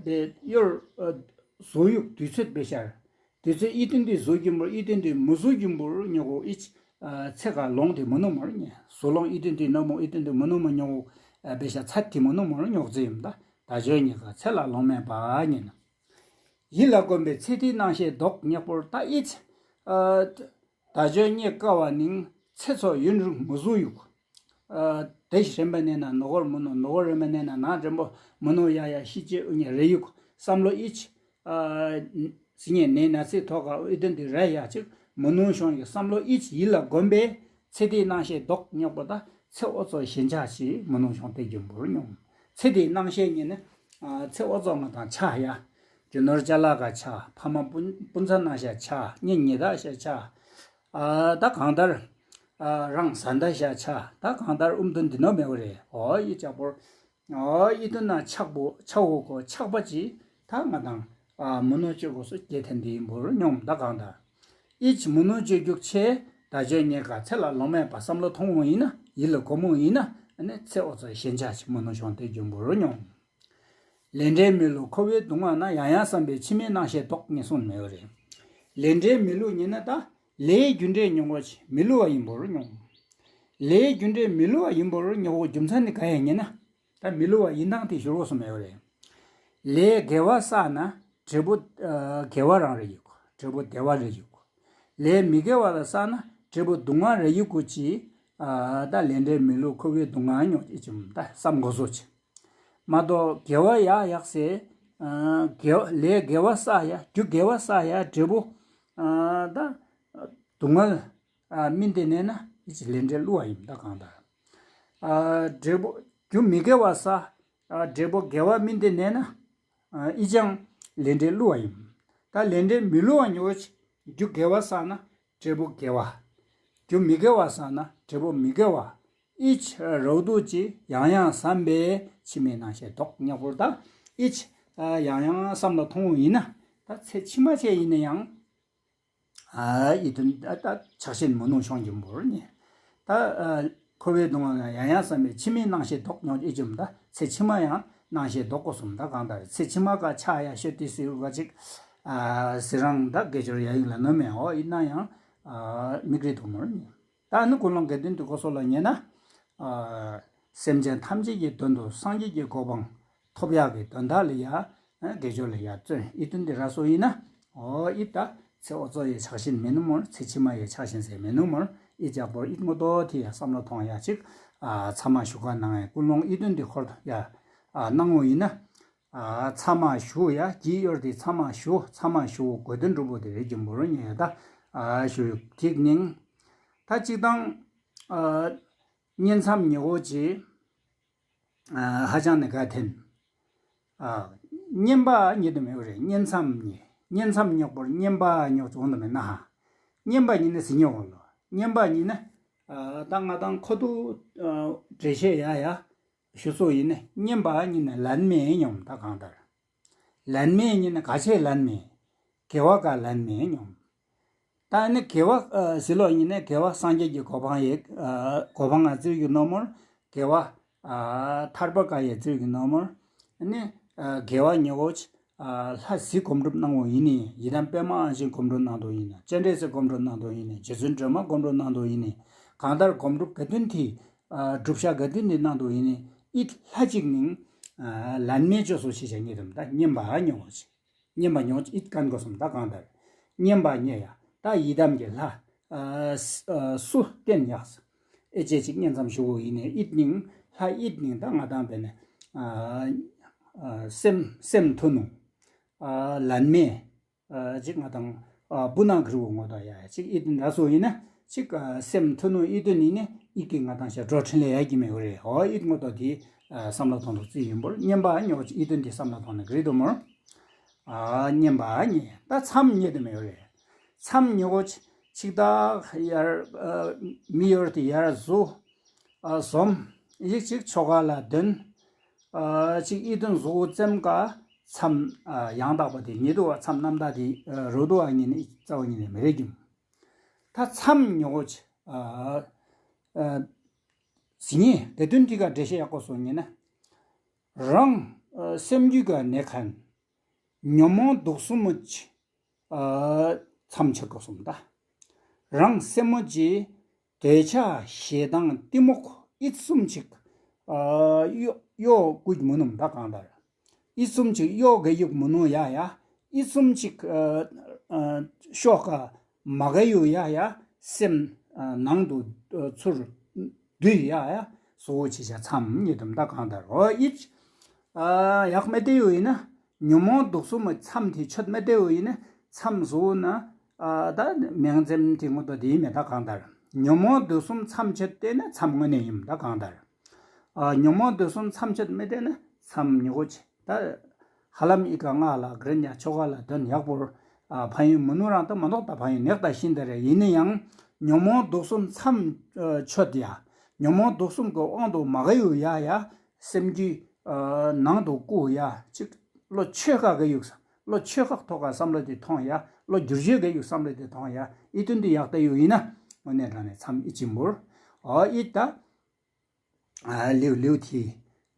དེ་གཡོར་བཟོ་ཡུག་དུས་ཚོད་པེ་ཤར། དུས་ཚོད་ཨི་ཏིན་དུས་བཟོ་རྒྱུན་པོར་ཨི་ཏིན་དུས་མི་བཟོ་རྒྱུན་པོར་ཉོག་གོ་ཨི་ཚེ་ག་ལོང་དེ་མི་ནུ་མོར་ཉེ་བཟོ་ལོང་ཨི་ཏིན་དུས་ནོ་མོ་ཨི་ཏིན་དུས་མི་ནུ་མོ་ཉོག་གོ་པེ་ཤ་ཚད་དེ་མི་ནུ་མོར་ཉོག་ཙེ་ཡིན་ད། ད་ཇོ་ཉེ་ག་ཚེ་ལ་ལོང་མེད་པ་ཉེ་ན། ཡིད་ལ་གོམས་པའི་ཚེ་འདིའི་སྣང་ཤས་ལྡོག་ཉེག་པོར་ད་ཨི་ཚེ། ད་ཇོ་རྙེད་དཀའ་བ་ནིང་ཚེ་ཚོ་ཡུན་རིང་མི་བཟོ་ཡུག་དེ་ཞིག་རན་པ་ནས་ན་ནོ་གོར་མི་ནོ་ནོ་གོར་རན་པ་ནས་ན་ན་འདྲེན་པོ་མི་ནོ་ཡ་ཡ་ཤི་ཅེ་ཨུ་ཉེ་རེ་ཡུག་བསམ་བློ་ཨི་ཆི། ཟི་ཉེ་ནས་ན་ཚེ་ཐོག་ག་ཨི་དོན་དུ་ར་ཡ་ཅིག་མི་ནོ་ཤོང་ཡི་བསམ་བློ་ཨི་ཆི་ཡིད་ལ་གོམས་པས་ཚེ་དེའི་སྣང་ཤས་ལྡོག་ཉོག་པོ་ད་ཚེ་ཨོ་ཚོ་ཞེན་ཆགས་ཤིག་མི་ནོ་ཤོང་དེ་རྒྱུན་པོར་མྱོང་ཚེ་དེའི་སྣང་ཤས་ཉིད་ནི། ཚེ་ཨོ་ཚོ་ང་དང་ཆགས་ཡ། རྒྱུ་ནོར་ཅ་ལག་ག་ཆགས་ཕ་མ་སྤུན་སྤུན་ཚ་ན་ཤ་ཆགས་གཉེན་ཉེ་ད་ཤ་ཆགས། ཨ་ད་གང་ལྟར། ཨ་རང་བཟའ་ཟླ་ཤ་ཆགས་ད་གང་ལྟར་ཨུམ་དོན་འདི་ནོ་མེད་པ་རེད། ཨོ་ཡི་ལྕགས་པོར། ཨོ་ཡི་དོན་ན་ཆགས་པོ་ཆགས་འོ་གོ་ཆགས་པ་ཅི་ད་ང་དང་ཨ་མི་ནོ་ཅོ་གོ་སོ་སྐྱེ་ཐེན་འདི་ཡིན་པོར་སྙོམས་ད་གང་ལྟར། ཨི་ཆི་མི་ནོ་ཅོ་རྒྱུག་ཆེ་ད་ཇོ་ཉེ་ག་ཚེ་ལ་ལོང་མེད་པ་བསམ་བློ་ཐོང་འོང་ཡིན་ན་ཡིད་ལ་གོམས་འོང་ཡིན་ན་ཨ་ནི་ཚེ་ཨོ་ཚོ་ཞེན་ཆགས་ཆི་མི་ནོ་ཤོང་དེ་རྒྱུན་པོར་སྙོམས། ལས་འབྲས་མི་བསླུ་འཁོར་བའི་སྡུག་བསྔལ་ན་ཡང་ཡང་བསམ་པའི་ཕྱི་མའི་སྣང་ཤས་ལྡོག་ངེས་སོང་མེད་པ་རེད། ལས་འབྲས་མི་བསླུ་ཉེ་ན་ད་ལས་རྒྱུ་འབྲས་མྱོང་བ་ཆེ་མི་བསླུ་བ་ཡིན་པོར་མྱོང་། ལས་རྒྱུ་འབྲས་མི་བསླུ་བ་ཡིན་པོར་མྱོང་བ་རྒྱུ་མཚན་ནི་ག་ཡང་ཉེ་ན་ད་མི་བསླུ་བ་ཡིན་སྟངས་དེ་ཞུ་རོགས་སུ་མེད་པ་རེད། ལས་དགེ་བ་བསགས་ན་ འབྲས་བུ་ཨ་དགེ་བ་རང་རེ་ཡོད་གོ། འབྲས་བུ་བདེ་བ་རེ་ཡོད་གོ། ལས་མི་དགེ་བ་ལ་བསགས་ན་འབྲས་བུ་སྡུག་བསྔལ་རེ་ཡོད་གོ་ཅི། ཨ་ད་ལས་འབྲས་མི་བསླུ་འཁོར་བའི་སྡུག་བསྔལ་མྱོང་ཅི་ཅུམ་ད་བསམ་དགོས་སོ་ཅི། མ་གཏོགས་དགེ་བ་ཡག་ཡག་ཟེར། ཨ་དགེ་བ་ལས་དགེ་བ་བསགས་ཡ་རྒྱུ་དགེ་བ་བསགས་ཡ་འབྲས་བུ་ཨ་ད་སྡུག་བསྔལ་ཨ་སྨིན་ཏེ་གནས་ན་ཨི་ཅི་ལས་འབྲས་བསླུ་བ་ཡིན་ད་གང་ལྟར། ཨ་འབྲས་བུ་རྒྱུ་མི་དགེ་བ་བསགས། ཨ་འབྲས་བུ་དགེ་བ་སྨིན་ཏེ་གནས་ན། ཨ་ཨི་ཅང་ལས་འབྲས་བསླུ་བ་ཡིན། ད་ལས་འབྲས་མི་བསླུ་བ་ཉོ་ཅི། རྒྱུ་དགེ་བ་བསགས་ན་འབྲས་བུ་དགེ་བ། རྒྱུ་མི་དགེ་བ་བསགས་ན་འབྲས་བུ་མི་དགེ་བ། ཨི་ཅི་རོ་དུ་ཅི་ཡང་ཡང་བསམ་པས་ཕྱི་མའི་སྣང་ཤས་ལྡོག་ཉག་པོར་ད་ཨི་ཅི་ཡང་ཡང་བསམ་ལ་ཐོང་བ་ཡིན་ན། ད་ཚེ་ཕྱི་མ་ཆེ་ཡིན་ན་ཡང་། ཨ་ཡི་དོན་ད་ད་ཆགས་ཞེན་མི་ནུ་ཤོང་གྱིན་པོར་ནི། ད་ཨ་འཁོར་བའི་སྡུག་བསྔལ་ཡང་ཡང་བསམ་པའི་ཕྱི་མའི་སྣང་ཤས་ལྡོག་ཉོག་ཨི་ཅུམ་ད་ཚེ་ཕྱི་མ་ཡང་སྣང་ཤས་ལྡོག་གོ་སོམ་ད་གང་ལྟར་ཚེ་ཕྱི་མ་ཀ་ཆ་ཡ་ཤོད་དེ་སུའུ་ག་ཅིག་ཨ་ཟི་རང་ད་དགེ་སྦྱོར་ཡ་ཡིག་ལ་ནོ་མེ་འོ་ཡིན་ན་ཡང་ཨ་མིག་རི་དུ་མོར་ནི། ད་ནི་ཀུན་སློང་དགེ་འདུན་དུ་གོ་སོ་ལ་ཉེ་ན། ཨ་སེམས་ཅན་ཐམས་ཅད་ཀྱི་དོན་དུ་སངས་རྒྱས་ཀྱི་གོ་འཕང་ཐོབ་ཡག་གི་དོན་དག་ལ་ཡ། དགེ་སྦྱོར་ལ་ཡ་བརྩོན་ཨི་དོན་འདི་ར་སོ་ཡིན་ན། འོ་ཨི་ད་ཚེ་འོ་ཚོ་ཡི་ཆགས་ཞེན་མེ་ནུ་མོར་ཚེ་ཕྱི་མ་ཡི་ཆགས་ཞེན་ཟེར་མེ་ནུ་མོར་ཨི་ཅག་པོར་ཨི་ངོ་ཏོ་ཐི་ཡ་བསམ་བློ་ཐོང་ཡ་ཅིག་ཨ་ཚ་མ་ཞུ་ག་ནང་ཡ་ཀུན་སློང་ཨི་དོན་འདི་འཁོར་ཡ་ཨ་གནང་ངོ་ཡིན་ན། ཨ་ཚ་མ་ཞུ་ཡ་གྱི་ཡོར་དེ་ཚ་མ་ཞུ་ཚ་མ་ཞུ་དགོས་དོན་འགྲུབ་པོ་དེ་རེད་ཀྱི་འབོར་ཉེ་ད་ཨ་ཞུ་ཐིག་ནིང་། ད་གཅིག་དང་ཨ་བསྙེན་མཚམས་ཉེ་བོ་ཅི། ཨ་ཧ་ཅང་ནི་དགའ་ཐེན། ཨ་བསྙེན་པ་ཉེ་དུ་མེད་པ་རེད། བསྙེན་མཚམས་ཉེ། བསྙེན་མཚམས་ཉོག་པོར་བསྙེན་པ་ཉོག་བྱུང་དུ་མེད་ན་ཧ། བསྙེན་པ་ཉེ་ནི་ཟི་ཉོག་འོ་ལོ། བསྙེན་པ་ཉེ་ན། ཨ་ད་ང་དང་ཁོ་ཐུ་ཨ་འགྲེལ་བཤད་ཡ་ཡ། ཞུ་སོ་ཡིན་ནི་བསྙེན་པ་ཉེ་ན་ལན་མེ་ཉོམ་ད་གང་ལྟར། ལན་མེ་ཉེ་ན་ག་ཆེ་ལན་མེ། དགེ་བ་ག་ལན་མེ་ཉོམ། ད་ནི་དགེ་བ་ཨ་ཟི་ལོ་ཡིན་ནི་དགེ་བ་སངས་རྒྱས་ཀྱི་གོ་འཕང་ཡེ་ཨ་གོ་འཕང་ང་བཙུགས་ཀྱི་ནོ་མོར་དགེ་བ་ཨ་ཐར་པ་ག་ཡེ་བཙུགས་ཀྱི་ནོ་མོར་ནི་ཨ་དགེ་བ་ཉེ་བོ་ཆ་ཨ་ལྷ་གཟིགས་སྒོམ་སྒྲུབ་གནང་བ་ཡིན་ནི་ཡི་དམ་པད་མ་དབང་ཆེན་སྒོམ་སྒྲུབ་གནང་དོ་ཡིན་ནི་སྤྱན་རས་གཟིགས་སྒོམ་སྒྲུབ་གནང་དོ་ཡིན་ནི་རྗེ་བཙུན་སྒྲོལ་མ་སྒོམ་སྒྲུབ་གནང་དོ་ཡིན་ནི་གང་ལྟར་སྒོམ་སྒྲུབ་ག་དུན་དེ་ཨ་བསྒྲུབ་བྱ་ག་དུན་དེ་གནང་དོ་ཡིན་ནི་ཨི་ལྷ་གཅིག་ནིང་ཨ་ལན་མེ་ཅོ་སོ་ཤེས་བྱ་ཉེ་དམ་ད་བསྙེན་པ་ཉེ་བོ་ཆ། བསྙེན་པ་ཉོག་ཅིག་ཨིད་ཀན་གོ་སོམ་ད་གང་ལྟར། བསྙེན་པ་ཉེ་ཡ་ད་ཡི་དམ་གྱི་ལྷ། ཨ་སུ་བསྟེན་ཡག་ཨེ་ཅེ་ཅིག་བསྙེན་མཚམས་ཞུ་བོ་ཡིན་ནས་ཨིད་ནིང་ལྷ་ཨིད་ནིང་ད་ང་དང་བས་ནས་ཨ་སེམས་སེམས་མཐུ་ནུ། ཨ་ལན་མེ། ཨ་ཅིག་ང་དང་ཨ་བུ་ནང་གི་རུ་ངོ་ད་ཡ་ཅིག་ཨིད་འདྲ་སོ་ཡིན་ན་ཅིག་ཨ་སེམས་མཐུ་ནུ་ཨིད་དུ་ནི་ནི་ཨིད་ཀྱི་ང་དང་ཞབས་བྲོ་འཕྲིན་ལས་ཡ་གི་མེ་བོ་རེད། ཨོ་ཨིད་ངོ་ད་དེ་ཨ་བསམ་བློ་གཏོང་དུ་རྩིས་ཡིན་པོར་བསྙེན་པ་ཉོག་ཅིག་ཨིད་དུ་འདི་བསམ་བློ་གཏོང་ནས་གི་རིད་དུ་མོར། ཨ་བསྙེན་པ་ཉེ། ད་མཚམས་ཉེ་དུ་མེ་ཡོ་རེད། མཚམས་ཉེ་གོ་ཆིག་ད་ཡར་ཨ་མི་ཡོར་དེ་ཡར་བཟོ། ཨ་ཟོམ། ཡིག་ཅིག་ཆོ་ག་ལ་འདོན། ཨ་ཅིག་ཨི་དོན་བཟོ་བོ་ཙམ་ཀ་མཚམས་ཨ་ཡང་དག་པ་དེ་ཉེ་དུ་བ་མཚམས་རྣམ་དག་དེ་ཨ་རོ་དུ་བ་ཉེ་ནི་རྩ་བ་ཉེ་ནི་མི་རེད་ཀྱི། ད་མཚམས་ཉེ་གོ་ཆ་ཨ་ཨ་ཟི་ཉེ་དེ་དོན་དེ་ག་འགྲེལ་བཤད་ཡག་པོ་སོང་ཉེ་ན། རང་ཨ་སེམས་རྒྱུད་ཀ་གནས་མཁན། ཉོན་མོངས་དུག་གསུམ་མོ་ཅི། ཨ་མཚམས་ཆད་དགོས་གསུམ་ད། རང་སེམས་མོ་ཅི། འདོད་ཆགས་ཞེ་སྡང་གཏི་མུག་ཨིད་གསུམ་ཅིག་ཨ་གཡོ་གཡོ་བཀུག་མུ་ནུམ་ད་གང་ལྟར། ཨིད་གསུམ་ཅིག་གཡོ་ག་ཡུག་མུ་ནུ་ཡ་ཡ། ཨིད་གསུམ་ཅིག་ཨ་ཨ་ཤོག་ག་མ་ག་ཡུ་ཡ་ཡ། སེམས་ཨ་ནང་དུ་ཨ་ཚུར་འདུས་ཡ་ཡ། སོ་བོ་ཆེ་ཆ་མཚམས་ཉེ་དུམ་ད་གང་ལྟར་འོ་ཨིད། ཨ་ཡག་མེ་དེ་ཡོད་ཡིན་ན་ཉོན་མོངས་དུག་གསུམ་མི་མཚམས་དེ་ཆོད་མེ་དེ་ཡོད་ཡིན་ན་མཚམས་བཟོ་ན་ཨ་ད་མིང་ཙམ་དེ་ངོ་ཏོ་དེ་ཡིན་མེ་ད་གང་ལྟར། ཉོན་མོངས་དུག་གསུམ་མཚམས་ཆོད་དེ་ན་མཚམས་དངོས་གནས་ཡིན་ད་གང་ལྟར། ཨ་ཉོན་མོངས་དུག་གསུམ་མཚམས་ཆོད་མེ་དེ་ན་མཚམས་ཉོ་གོ་ཆེ་ད། ཧ་ལམ་ཨི་ཀ་ང་ལ་ག་རེ་ཉ་ཆོ་ག་ལ་དོན་ཡག་པོར་ཨ་ཕན་ཡོན་མི་ནུ་རང་ད་མ་ནོག་ད་ཕན་ཡོན་ནེག་ད་ཤིན་ད་རེ་ཡིན་ན་ཡང་ཉོན་མོངས་དུག་གསུམ་མཚམས་ཨ་ཆོད་ཡ། ཉོན་མོངས་དུག་གསུམ་གི་དབང་དུ་མ་ག་ཡུ་ཡ་ཡ། སེམས་རྒྱུད་ཨ་ནང་དུ་བཀུག་ཡ་ཅིག་བློ་ཆོས་ཁ་ག་ཡུག་ས་བློ་ཆོས་ཁ་ཐོག་ག་བསམ་བློ་དེ་ཐོང་ཡ་བློ་བསྒྱུར་བཅོས་ག་ཡུག་བསམ་བློ་དེ་ཐོང་ཡ་ཨི་དོན་དེ་ཡག་ད་ཡུག་ཡིན་ན་དངོས་གནས་དྲང་ནས་མཚམས་ཨི་ཅིམ་པོར་ཨ་ཨི་ད། ཨ་ལིའུ་ལིའུ་ཐི།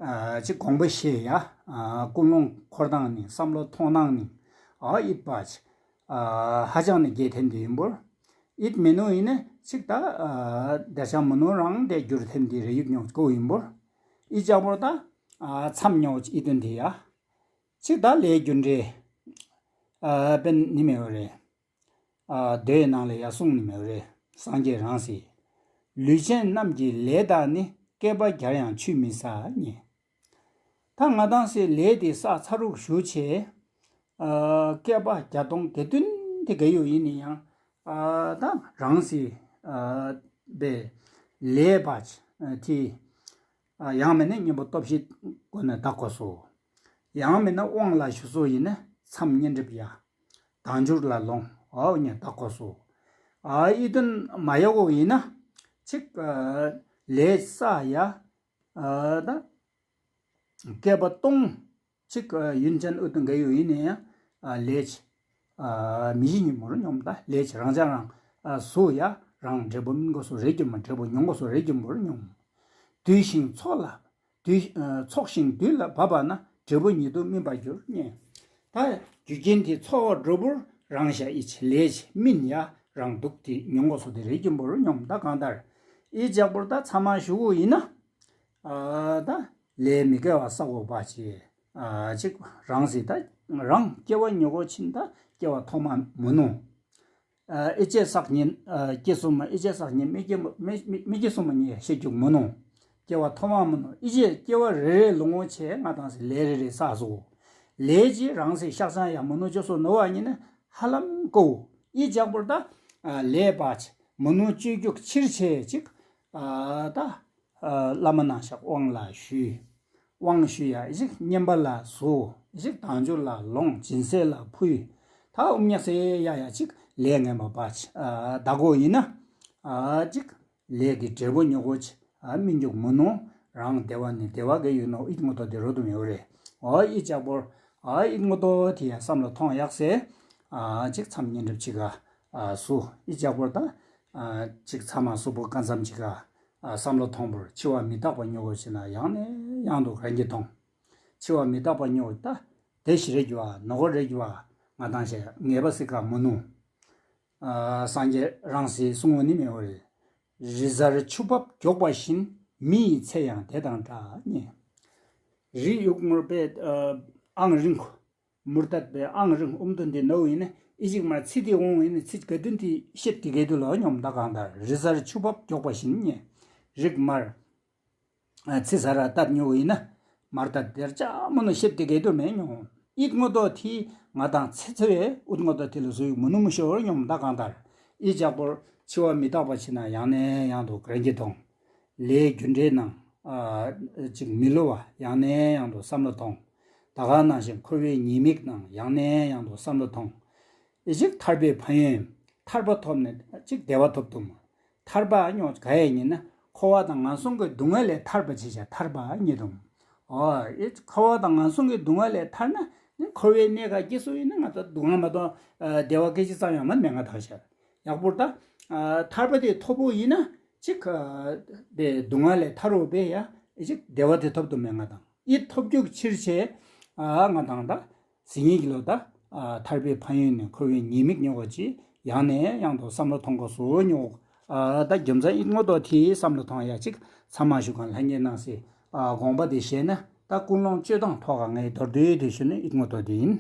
ཨ་ཅིག་དགོངས་པ་བཞེས་ཡ། ཨ་ཀུན་སློང་འཁོར་སྟངས་ནི་བསམ་བློ་ཐོང་སྟངས་ནི། ཨ་ཨིད་པ་ཅི། ཨ་ཧ་ཅང་ནི་རྒྱས་ཐེན་དེ་ཡིན་པོར། ཨིད་མེ་ནོ་ཡིན་ན་ཅིག་ད་ཨ་དེ་ཤ་མ་ནོ་རང་དེ་བསྒྱུར་ཐེན་དེ་རེ་ཡུག་ཉོག་ཀོ་ཡིན་པོར། ཨིད་ཅག་པོར་ད་ཨ་མཚམས་ཉོག་ཅིག་ཨིད་དོན་དེ་ཡ། ཅིག་ད་ལས་རྒྱུ་འབྲས། ཨ་དཔེར་ན་ནི་མེད་པ་རེད། ཨ་མདོའི་ནང་ལ་ཡང་གསུངས་ནི་མེད་པ་རེད། སངས་རྒྱས་རང་སྲིད། ལུས་ཅན་རྣམས་ཀྱི་ལས་དག་ནི། བསྐལ་པ་བརྒྱར་ཡང་ཆུད་མི་ཟ་ཉེ། ད་ང་དང་སྲིད་ལས་དེ་བསགས་ཚར་རུག་ཞུ་ཆེ། ཨ་བསྐལ་པ་བརྒྱ་སྟོང་དགེ་འདུན་དེ་ག་ཡོད་ཡིན་ནི་ཡང་། ཨ་ད་རང་སྲིད་ཨ་པའི་ལས་པ་ཆ་དེ། ཨ་ཡང་མིན་ན་གཉེན་པོ་སྟོབས་བཞིའི་སྒོ་ནས་བདག་དགོས་སོ། ཡང་མིན་ན་དབང་ལ་ཞུ་སོ་ཡིན་ན་མཚམས་བསྙེན་སྒྲུབ་ཡ། དལ་འབྱོར་ལ་ལོངས་འོ་ཉེ་བདག་དགོས་སོ། ཨ་ཨི་དོན་མ་ཡག་གོ་ཡིན་ན་ཅིག་ཨ་ལས་བསགས་ཡ། ཨ་ད་བསྐལ་པ་སྟོང་ཅིག་ཨ་ཡུན་ཅན་ཨུ་དོན་ག་ཡོད་ཡིན་ནའི་ཨ་ལས་ཆེ་ཨ་མི་ཡི་ཉིན་མོར་སྙོམས་ད་ལས་ཆེ་རང་ཅག་རང་ཨ་སུ་ཡ་རང་འབྲས་བུ་སྨིན་དགོས་སོ་རེ་རྒྱུ་མ་འབྲས་བུ་མྱོང་དགོས་སོ་རེ་རྒྱུ་མོར་སྙོམས། དུས་ཤིང་ཚོགས་ལ་དུས་ཨ་ཚོགས་ཤིང་དུས་ལ་བབ་པ་ན་འབྲས་བུ་ཉིད་དུ་སྨིན་པར་འགྱུར་ཉེ། ད་རྒྱུ་རྐྱེན་དེ་ཚོགས་འགྲོ་བུར་རང་ཤ་ཨི་ཆེ་ལས་ཆེ་སྨིན་ཡ་རང་སྡུག་དེ་མྱོང་དགོས་སོ་དེ་རེ་རྒྱུ་མོར་སྙོམས་ད་གང་ལྟར་ཨི་ཅག་པོར་ད་ཚང་མ་ཞུ་གོ་ཡིན་ན། ཨ་ད་ལས་མི་དགེ་བ་བསགས་འོ་པ་ཆེ། ཨ་ཅིག་རང་སྲིད་ད་རང་སྐྱེ་བ་མྱོང་གོ་ཕྱིན་ད་སྐྱེ་བ་ཐོག་མ་མི་ནུ། ཨ་ཨི་ཅེ་བསགས་ཉིན་ཨ་སྐྱེ་གསུམ་མ་ཨི་ཅེ་བསགས་ཉིན་མི་སྐྱེ་མི་མི་མི་སྐྱེ་གསུམ་མ་ཉེ་ཤེས་རྒྱུ་མི་ནུ། སྐྱེ་བ་ཐོག་མ་མི་ནུ་ཨི་ཅེ་སྐྱེ་བ་རེ་རེ་ལོ་ངོ་ཆེ་ང་དང་སྲིད་ལས་རེ་རེ་བསགས་སོ། ལས་ཀྱི་རང་སྲིད་བཤགས་ཅང་ཡང་མི་ནུ་ཅོ་སོ་ནོ་བ་ཉིན་ཧ་ལམ་ཀོ་ཨི་ཅག་པོར་ད་ཨ་ལས་པ་ཆེ་མི་ནུ་ཅོ་རྒྱུག་ཕྱིར་ཆེ་ཅིག་ཨ་ད། བླ་མ་ནང་བཞག་དབང་ལ་ཞུས། དབང་ཞུ་ཡ་ཞིག་བསྙེན་པ་ལ་ཟུག་ཞིག་དལ་འབྱོར་ལ་ལོངས་སྦྱིན་སྲེག་ལ་ཕུལ། ད་ཨུམ་ཉག་སེ་ཡ་ཡ་ཅིག་ལས་ངན་པ་པ་ཆ་ད་གོ་ཡིན་ན། ཅིག་ལས་ཀྱི་འབྲས་བུ་ཉོ་གོ་ཆ་སྨིན་འཇུག་མི་ནོ་རང་བདེ་བ་ནི་བདེ་བ་ག་ཡོད་ནོ་ཨིད་ངོ་ཏོ་དེ་རོ་དུ་མེ་འོ་རེ། ཨོ་ཨི་ཅག་པོར་ཨ་ཨིད་ངོ་ཏོ་དེ་ཡ་བསམ་བློ་ཐོང་ཡག་སེ། ཅིག་མཚམས་བསྙེན་སྒྲུབ་ཅིག་ག་སུ་ཨི་ཅག་པོར་ད། ཅིག་ཚ་མ་སུ་པོ་ཀ་མཚམས་ཅིག་ག་བསམ་བློ་ཐོང་པོར་འཆི་བ་མི་རྟག་པ་ཉོ་གོ་ཆེ་ན་ཡང་ནས་ཡང་དུ་གན་གྱི་ཐོང་། འཆི་བ་མི་རྟག་པ་ཉོ་ད་དེ་ཞི་རེ་རྒྱུ་བ་ནོ་གོ་རེ་རྒྱུ་བ་ང་དང་ཞེ་ངེས་པ་སྲིད་ཀ་མི་ནུ། སངས་རྒྱས་རང་སྲིད་གསུང་བ་ནི་མེད་བ་རེད། རི་གཟར་ཆུ་འབབ་མགྱོགས་པ་བཞིན་མི་ཡི་ཚེ་ཡང་དེ་དང་འདྲ་ཉེ། རི་ཡུག་མོར་པའི་ཨང་རིང་ཁོ། མུར་ཏད་པའི་ཨང་རིང་ཨུམ་དུ་འདི་ནོ་ཡིན་ན་ཨི་ཞིག་མར་ཚི་དེ་འོང་ཡིན་ན་ཚི་ག་དུན་དེ་ཤེད་དེ་གེ་དུ་ལོ་སྙོམས་ད་གང་ལྟར་རི་གཟར་ཆུ་འབབ་མགྱོགས་པ་བཞིན་ཉེ། རིག་མར་ཚི་ཟ་ར་བཏབ་ཉོ་ཡིན་ན་མར་ཏད་དེར་ཅག་མོ་ནོ་ཤེད་དེ་གེ་དུ་མེད་ཉོ། ཨིད་ངོ་ཏོ་ཐི་ང་དང་ཚེ་ཚེ་བའི་ཨུད་ངོ་ཏོ་ཐི་ལ་སུ་ཡུག་མོ་ནུ་མོ་ཤོར་སྙོམས་ད་གང་ལྟར་ཨི་ཅག་པོར་འཆི་བ་མི་རྟག་པ་ཕྱིན་ན་ཡང་ནས་ཡང་དུ་གར་གྱི་ཐོང་། ལས་རྒྱུ་འབྲས་ནང་ཅིག་མི་བསླུ་བ་ཡང་ནས་ཡང་དུ་བསམ་བློ་ཐོང་། ད་ག་ནང་བཞིན་འཁོར་བའི་ཉེས་དམིགས་ནང་ཡང་ནས་ཡང་དུ་བསམ་བློ་ཐོང་། ཨེ་ཅིག་ཐར་པའི་ཕན་ཡོན་ཐར་པ་ཐོབ་ནས་ཅིག་བདེ་བ་ཐོབ་ཐུབ། ཐར་པ་ཉོ་ག་ཡས་ཉིན་ན་འཁོར་བ་དང་ངན་སོང་གི་སྡུག་བསྔལ་ལས་ཐར་པ་ཅི་བྱ་ཐར་པ་ཉིད་དུ། ཨོ་ཨེ་འཁོར་བ་དང་ངན་སོང་གི་སྡུག་བསྔལ་ལས་ཐར་ན་ནི་འཁོར་བའི་གནས་ག་སྐྱེ་སོ་ཡིན་ན་ང་ད་སྡུག་བསྔལ་མ་གཏོགས་བདེ་བ་སྐད་ཅིག་ཙམ་ཡང་མ་མེད་ང་ཐག་ཤར། ཡག་པོར་ད། ཐར་པ་དེ་ཐོབ་པོ་ཡིན་ན་ཅིག་དེ་སྡུག་བསྔལ་ལས་ཐར་རོ་པས་ཡ་ཅིག་བདེ་བ་དེ་ཐོབ་ཏུ་མེད་ང་དང་ཡིད་ཐོབ་རྒྱུག་ཕྱིར་ཆེ། ང་དང་ད་སི་ཉིད་ཀྱི་ལོ་ད་ཐར་པའི་ཕན་ཡོན་ནི་འཁོར་བའི་ཉེས་དམིགས་ཉོ་གོ་ཅི་ཡང་ནས་ཡང་དུ་བསམ་བློ་ཐོང་གོ་སོ་ཉོ། ད་རྒྱུ་མཚན་ཡིད་ངོ་ཏོ་དེའི་བསམ་བློ་ཐོང་ཡ་ཅིག་ཚ་མ་ཞུ་གང་ལྷན་རྒྱས་ནང་སི་དགོངས་པ་དེ་བཞེས་ན་ད་ཀུན་སློང་སྤྱོད་སྟངས་ཐོག་ག་ངའི་མདོར་བསྡུས་དེ་ཞུ་ནི་ཡིད་ངོ་ཏོ་དེ་ཡིན།